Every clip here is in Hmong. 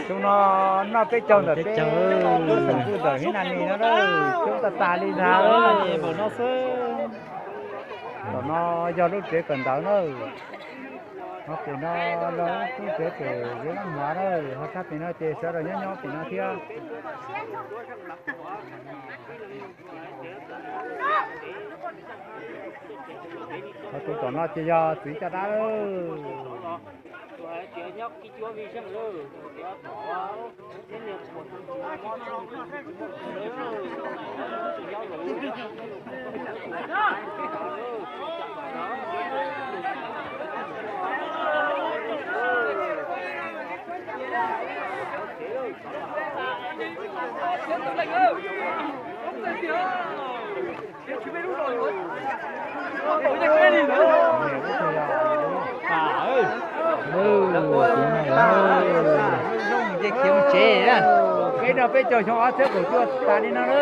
Xyoo no noj peb caug ntawm peb, peb xeem ntuj ntawm Hib Nas Nis no na, coob tag tas li ntag. Tom no yog lub tsev kawm ntawv na. Ho pem no yog lub tsev pem Zeb Lab Hmuav na, ho sab pem no ces sawv daws nyob nyob pem no thiab. Ho tus tom no ces yog txiv caj dab lawm. Peb no peb caug xyoo ob txhiab kaum cuaj tas li no na,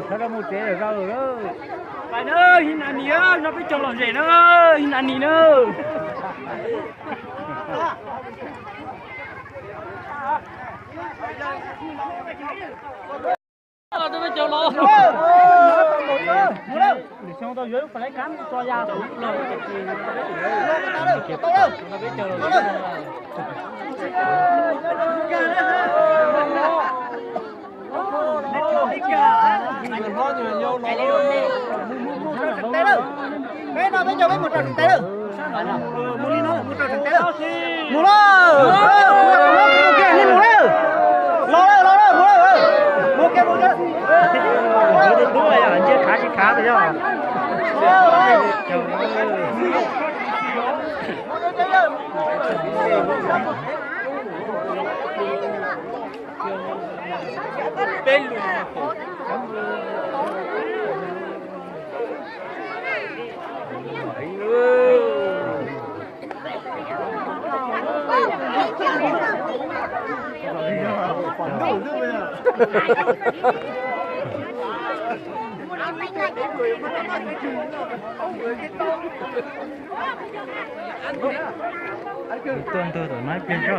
sawv daws mus tsev lawm zaum lawm. Pais na, Hib Nas Nis, no peb caug lom zem na, Hib Nas Nis na. Peb no peb caug peb mus rau tsev teb lawm. Mus li no mus rau tsev teb lawm. Mus lawm. Mus kiag li mus lawm. Los lawm los lawm mus lawm. Mus kiag mus kiag. Ntsia khav tsis khav yog. Peb lus. Tuaj ntug tom no ib pliag tso.